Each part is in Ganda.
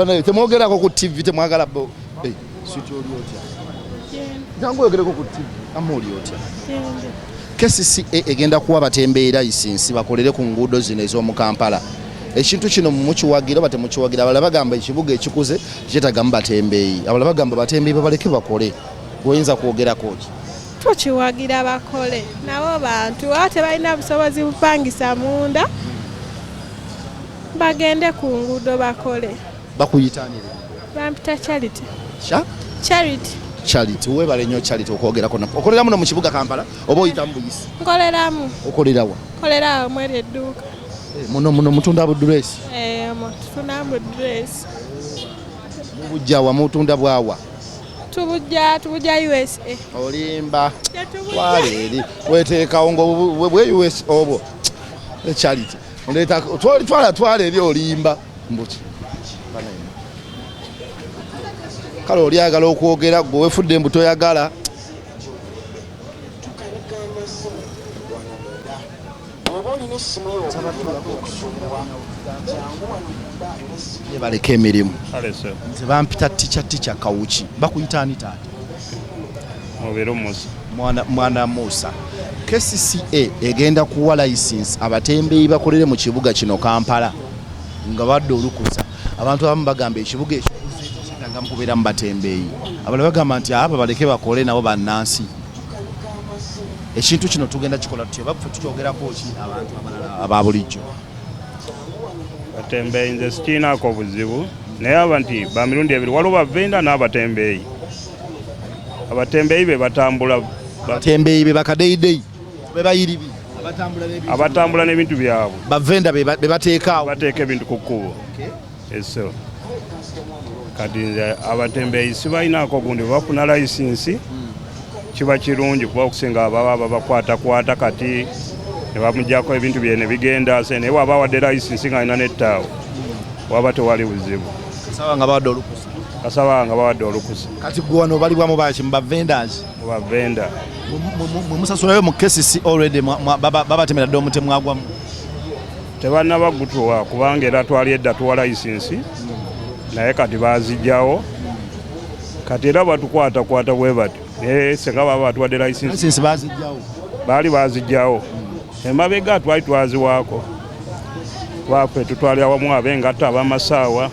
Banaye temwogerako ku TV, temwagala bo. Eh, sweet, oli otya? Jangu oyogereko ku TV. Amma, oli otya? KCCA egenda kuwa batembeeyi license bakolere ku nguudo zino ez'omu Kampala. Ekintu kino mukiwagira oba temukiwagira? Abalala bagamba ekibuga ekikuze kyetagamu batembeeyi, abalala bagamba batembeeyi babaleke bakole. Oyinza kwogerako ki? Tukiwagira, bakole nabo bantu, ate tebalina busobozi bupangisa munda, bagende ku nguudo bakole. Bakuyitanire? Bampita Charity. Sha? Charity. Charity, webale nnyo Charity okwogerako naffe. Okolera muno mu kibuga Kampala oba oyitamu buyisi? Nkoleramu. Okolerawa? Nkolera awo mweri edduuka. Eh, muno mutunda budress? Tufuna bu dress. Mubujjawa? Mutunda bwawa? Tubujja USA. Olimba. Tetubujja. Twala eri, weteekawo nga bwe US obwo. Charity, oleeta twala, twala, twala eri, olimba mbuki. Kale oli ayagala okwogera, gwe wefudde mbu toyagala. Oba olina essimu yo ebadde ekusumbuwa, jangu wano munda n'essimu. Baleka emirimu. Kale so. Nze bampita Tica Kawuki. Bakuyita ani, taata? Mubiru Musa. Mwana Musa, KCCA egenda kuwa license abatembeeyi bakolere mu kibuga kino Kampala nga badde olukusa. Abantu abamu bagamba ekibuga ekikuze kyetaaga mukubeera mu batembeeyi, abalala bagamba nti aba baleke bakole nabo bannansi. Ekintu kino tugenda kikola tutya? Baffe tukyogerako ki, abantu abalala aba bulijjo? Batembeeyi nze sikiinaako buzibu, naye aba nti ba mirundi ebiri: waliwo bavenda n'abatembeeyi. Abatembeeyi be batambula Abatembeeyi be bakadeyideyi, be bayiribi abatambula n'ebintu. Abatambula n'ebintu byabwe. Bavenda be bateekaawo. Bateeka ebintu ku kkubo eso. Kati nze abatembeeyi sibalinaako gundi. Bwe bafuna layisinsi kiba kirungi, kuba okusinga ababa babakwatakwata kati ne bamugyako ebintu bye ne bigenda se. Naye waba awadde layisinsi ng'alina n'ettaawo, waba tewali buzibu. Kasaba nga bawadde olukusa. Kasaba nga bawadde olukusa. Kati gwe wano balibwamu baki, mu bavendors? Mu bavenda. Mwe musasulayo mu KCC already? Babatemera dde omutemu agwamu? Tebannaba gutuwa, kubanga era twali edda tuwa layisinsi, naye kati bazijjawo. Kati era batukwatakwata bwe batyo, naye senga baba batuwadde layisinsi. License bazijjawo? Baali bazijjawo emabega, twali twaziwaako baffe, tutwali awamu ab'engatto, ab'amasaawa,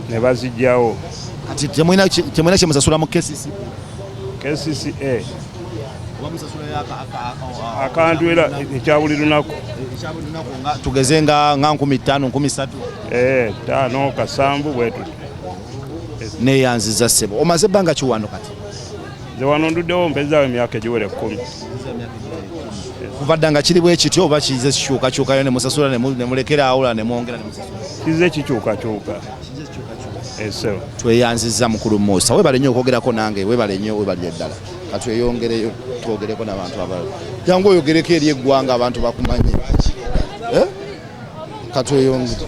ne bazijjawo. Kati temulina kyemusasula mu KCC? KCCA. Oba musasulayo Akantu era ekya buli lunaku. Ekyabuli lunaku, nga tugeze nga 5000, 3000? Eh, 5, 7, bwe tuti. Neyanziza, ssebo. Omaze ebbanga ki wano kati? Nze wano nduddewo, mpezaawo emyaka egiwera 10. Kuva dda nga kiri bwe kityo, oba kize kikyukakyukayo ne musasula ne mulekera awo ne mwongera ne musasula? Kize kikyukakyuka eso. Tweyanziza, mukulu Musa, webale nnyo okwogerako nange, webale nnyo, webalire ddala. Katweyongereyo twogereko n'abantu abalala. Jangu oyogereko eri eggwanga, abantu bakumanye. Eh? Katweyongere.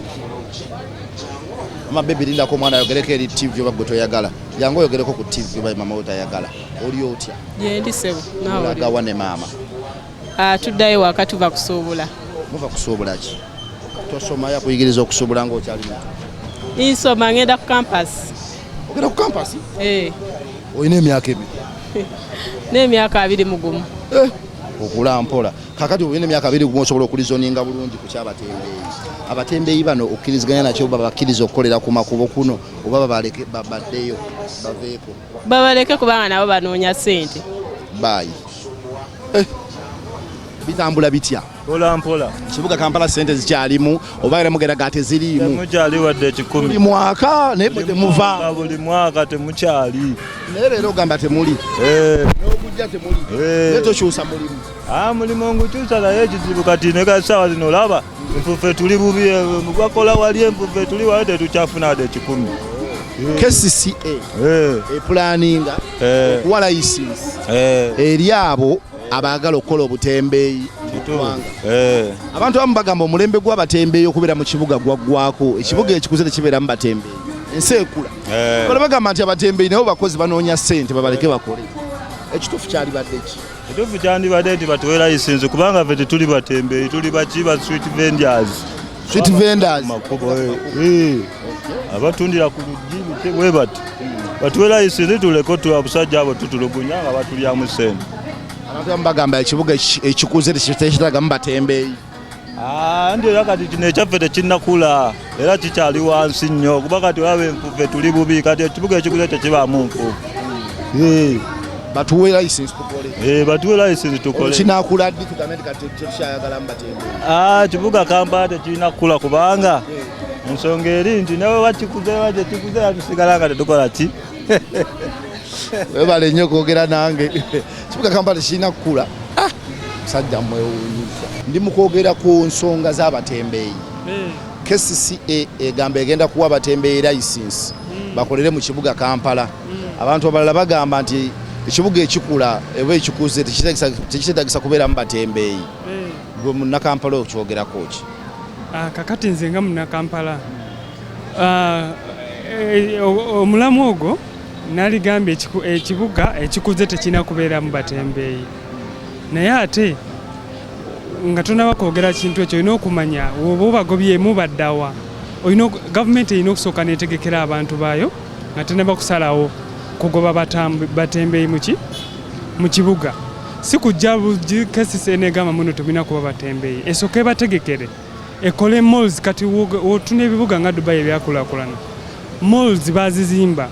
Mama baby, lindako omwana ayogereko eri TV, oba gwe toyagala? Jangu oyogereko ku TV, oba mama we tayagala. Oli otya? Gyendi, ssebo, naawe oli? Olagawa ne maama? Ah, tuddayo waka, tuva kusuubula. Muva kusuubula ki? Tosomayo akuyigiriza okusuubula ng'okyali muto? Nsoma, ngenda ku campus. Ogenda ku campus? Eh. Olina emyaka 2? N'emyaka 21. Eh, okula mpola. Kakati olina emyaka 21, osobola okureasoninga bulungi ku kyabatembeeyi. Abatembeeyi bano okkiriziganya nakyo, oba bakkiriza okukolera ku makubo kuno, oba babaleke baddeyo baveeko? Babaleke, kubanga nabo banoonya ssente. Baayi. Eh, bitambula bitya? Mpola mpola. Kibuga Kampala sente zikyalimu, oba era mugenda ga teziriimu? Temukyali wadde 100. Buli mwaka, naye mwe temuva. Buli mwaka temukyali. Naye leero ogamba temuli? Eh. N'ogujja temuli? Eh. Naye tokyusa mulimu? Ah, mulimu ngukyusa, naye ekizibu kati ne kasaawa zino olaba nfufe tuli bubi, eh, bakola wali enfufe tuli wali, tetukyafuna wadde 100. KCCA Eh, eplanninga okuwa license eri abo abaagala okukola obutembeeyi mu ggwanga. Abantu abamu bagamba omulembe gw'abatembeeyi okubeera mu kibuga gwaggwako, ekibuga ekikuze tekibeeramu batembeeyi, ensi ekula. Bala bagamba nti abatembeeyi nabo bakozi, banoonya ssente, babaleke bakole. Ekituufu kyalibadde ki? Ekituufu kyandibadde nti batuwe license, kubanga ffe tetuli batembeeyi, tuli baki, ba street vendors. Street vendors. Makubo abatundira ku luggi biki bwe bati batuwe layisinsi tuleke abusajja abo tutulugunya nga batulyamu ssente. Abantu abamu bagamba ekibuga ekikuze tekyetaagamu batembeeyi. Ndi era kati kino ekyaffe tekinnakula era kikyali wansi nnyo kuba kati olaba enfuufu tuli bubi kati ekibuga ekikuze tekibaamu nfuufu. Batuwe license tukole. Batuwe license tukole. Kinakula ddi tugambe nti kati tetukyayagalamu batembeeyi? Kibuga Kampala tekirina kukula kubanga ensonga eri nti nawe bakikuze bakyekikuze tusigala nga tetukola ki. Webale nnyo kwogera nange. Kibuga Kampala tekirina kukula. Musajja mwewuunyizza. Ndi mu kwogera ku nsonga z'abatembeeyi. KCCA egamba egenda kuwa abatembeeyi license bakolere mu kibuga Kampala. Abantu abalala bagamba nti ekibuga ekikula oba ekikuze tekikyetaagisa kubeeramu batembeeyi. Gwe munnakampala okyogerako ki? Kakati nze nga munnakampala omulamu ogwo naligambye ekibuga ekikuze tekirina kubeeramu batembeeyi, naye ate nga tonaba kwogera kintu ekyo olina okumanya oba obagobyemu baddawa. Gavumenti erina okusooka neetegekera abantu baayo nga tenaba kusalawo kugoba batembeeyi mu kibuga. Si kujja KCCA negamba muno temulina kuba batembeeyi, esooke bategekere ekole malls. Kati wotuna ebibuga nga Dubai ebyakulaakulana, malls bazizimba.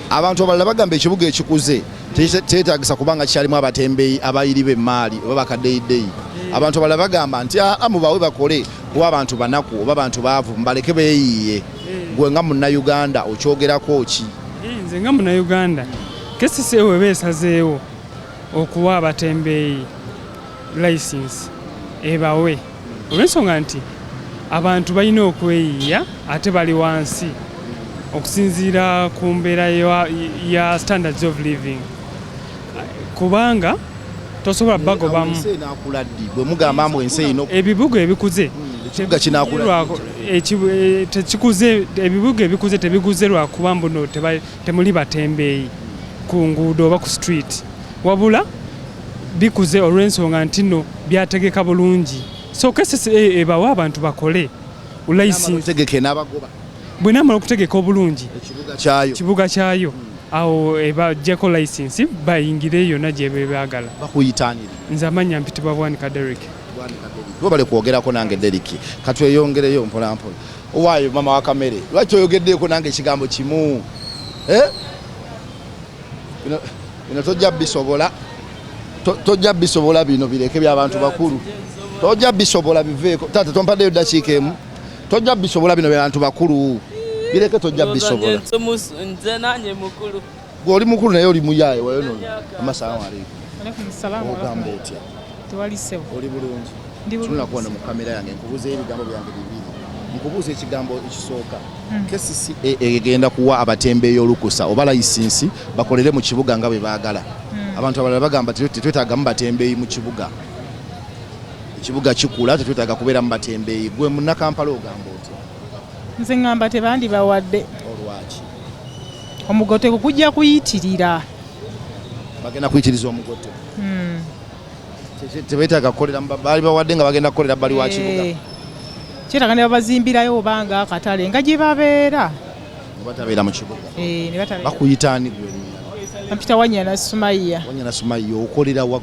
Abantu abalala bagamba ekibuga ekikuze tekyetaagisa kubanga kikyalimu abatembeeyi abayiri b'emmaali oba bakaddeyideyi. Abantu abalala bagamba nti mubawe bakole kuba abantu banaku oba abantu baavu mubaleke beeyiiye. Gwe nga munnayuganda okyogerako ki? Nze nga munnayuganda, KCCA weba esazeewo okuwa abatembeeyi license ebawe, olw'ensonga nti abantu balina okweyiiya ate bali wansi okusinziira ku mbeera ya standards of living, kubanga tosobola bagobamu. Ensi enaakula ddi bwe mugamba mbu ensi erina ebibuga ebikuze ekibuga kinaakula tekikuze, ebibuga ebikuze tebiguze lwakuba mbuno temuli batembeeyi ku nguudo oba ku street, wabula bikuze olw'ensonga nti nno byategeka bulungi. So KCCA ebawe abantu bakole license tegeke n'abagoba bwe namala okutegeka obulungi ekibuga kyayo ekibuga kyayo, awo ebajjako license bayingire yonna gye bebaagala. Bakuyitanire? Nze amannya mpitibwa Bwanika Derrick. Webale kwogerako nange Derrick. Katweyongereyo mpola mpola. Owaayo mama wa kamere, lwaki oyogeddeeko nange ekigambo kimu? Bino tojja bisobola. Tojja bisobola bino bireke by'abantu bakulu. Tojja bisobola biveeko. Taata tompaddeyo ddakiika emu. Tojja bisobola bino by'abantu bakulu. Bireke tojja bisobola. Nze nange mukulu. Gwe oli mukulu naye oli muyaaye wayo nono. Amasalamu aleikum. Alaikum salaam. Ogamba otya? Tewali ssebo. Oli bulungi? Ndi bulungi. Tunula kuwano mu kamera yange nkubuuza ebigambo byange bibiri. Nkubuuza ekigambo ekisooka. KCCA egenda kuwa abatembeeyi olukusa oba layisinsi bakolere mu kibuga nga bwe baagala. Abantu abalala bagamba tetwetaagamu batembeeyi mu kibuga. Ekibuga kikula tetwetaaga kubeeramu batembeeyi. Gwe munnakampala ogamba otya? Nze ŋŋamba tebandibawadde. Olwaki? Omugoteko gujja kuyitirira. Bagenda kuyitiriza omugoteko. Tebeetaaga kukolera baali bawadde nga bagenda kukolera bbali wa kibuga. Kyetaaga ne babazimbirayo oba nga akatale nga gye babeera. Nga batabeera mu kibuga. Ne batabeera. Bakuyita ani gwe? Bampita Wanyana Sumayya. Wanyana Sumayya, okolera wa?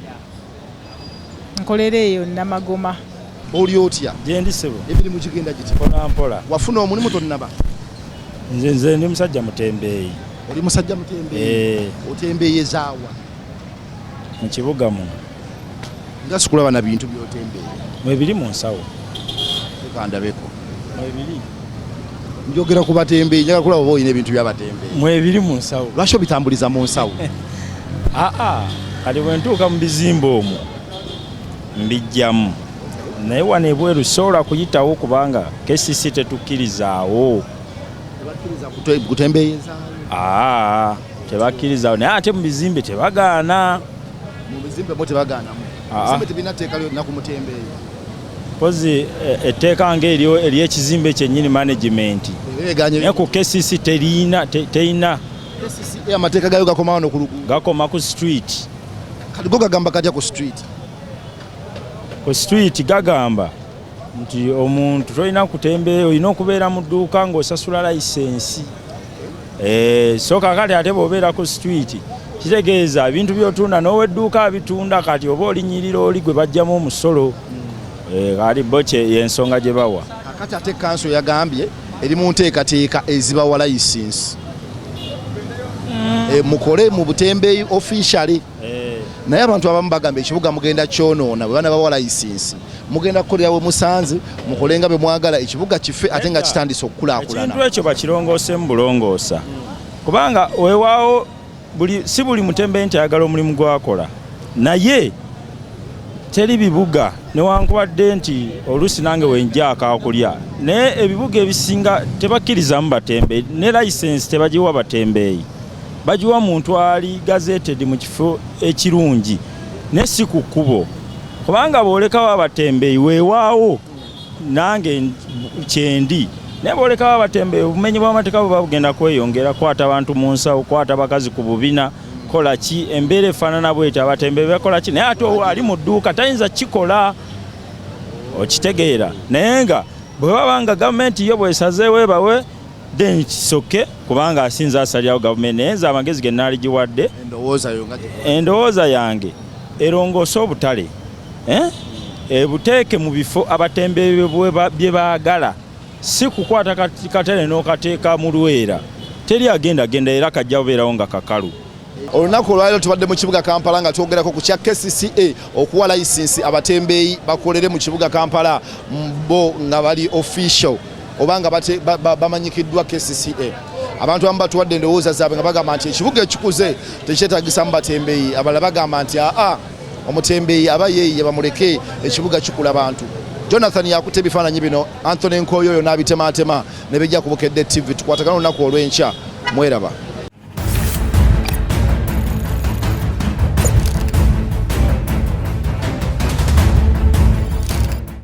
Nkolera eyo Namagoma. Oli otya? Gye ndi ssebo. Emirimu gigenda giti? Mpola mpola. Wafuna omulimu tonnaba? Nze ndi musajja mutembeeyi. Oli musajja mutembeeyi? Otembeeyezaawa? Mu kibuga muno. Nga sikulaba na bintu by'otembeeya. Mwebiri mu nsawo. Leka ndabeko. Mwebiri. Njogera ku batembeeyi, njagala kulaba oba olina ebintu by'abatembeeyi. Mwebiri mu nsawo. Lwaki obitambuliza mu nsawo? Kati bwe ntuuka mu bizimbe omwo mbijjamu. Naye wano ebweru sobola kuyitawo kubanga KCC tetukkirizaawo. Tebakkiriza kutembeeyezaawo? Tebakkirizaawo, naye ate mu bizimbe tebagaana. Mu bizimbe mo tebagaanamu. Bizimbe tebirina tteeka lyonna ku mutembeeyi. Mpozi etteeka ng'eryo ery'ekizimbe kyennyini management. Naye ku KCC terina. KCC amateeka gayo gakoma wano ku luguudo. Gakoma ku street. Kati go gagamba katya ku street? Ku street gagamba Nti omuntu tolina kutembeeya, olina okubeera mu dduuka ng'osasula layisensi. So kakati ate bw'obeera ku street kitegeeza ebintu by'otunda n'owedduuka abitunda, kati oba olinyirira oli gwe bajjamu omusolo. Kati bo yensonga gye bawa. Kakati ate kanso yagambye eri mu nteekateeka ezibawa layisinsi, mukole mu butembeeyi officially. Naye abantu abamu bagamba ekibuga mugenda kyonoona bwe banabawa layisinsi, mugenda kukolera we musanze, mukole nga bwe mwagala, ekibuga kife ate nga kitandise okukulaakulana. Ekintu ekyo bakirongooseemu bulongoosa, kubanga weewaawo si buli mutembeeyi nti ayagala omulimu gwakola, naye teri bibuga newankubadde nti oluusi nange wenja akakulya, naye ebibuga ebisinga tebakkirizamu batembeeyi, ne layisensi tebagiwa batembeeyi, bagiwa muntu ali gazetted mu kifo ekirungi ne si ku kkubo, kubanga bw'olekawo abatembeeyi weewaawo nange kyendi, naye bw'olekawo abatembeeyi obumenyi bw'amateeka buba bugenda kweyongera, kwata abantu mu nsawo, kwata bakazi ku bubina, kola ki, embeera efaanana bwetyo, abatembeeyi bakola ki, naye ate ali mu dduuka tayinza kikola, okitegeera. Naye nga bwe baba nga gavumenti yo bw'esazeewo ebawe, then kisoke, kubanga asinza asalirawo gavumenti. Naye nze amagezi ge naaligiwadde, endowooza yange erongoose obutale, ebuteeke mu bifo abatembeeyi bye baagala, si kukwata katale n'okateeka mu Lwera, teri agenda genda era kajja kubeerawo nga kakalu. Olunaku olwaleero tubadde mu kibuga Kampala nga twogerako ku kya KCCA okuwa layisinsi abatembeeyi bakolere mu kibuga Kampala bo nga bali official oba nga bamanyikiddwa KCCA. Abantu abamu batuwadde endowooza zaabwe nga bagamba nti ekibuga ekikuze tekyetaagisamu batembeeyi, abalala bagamba nti aa omutembeeyi aba yeeyiye bamuleke ekibuga kikula bantu. Jonathan yakutte ebifaananyi bino, Anthony Nkoyoyo n'abitematema ne bijja ku Bukedde TV. Tukwatagana olunaku olw'enkya, mweraba.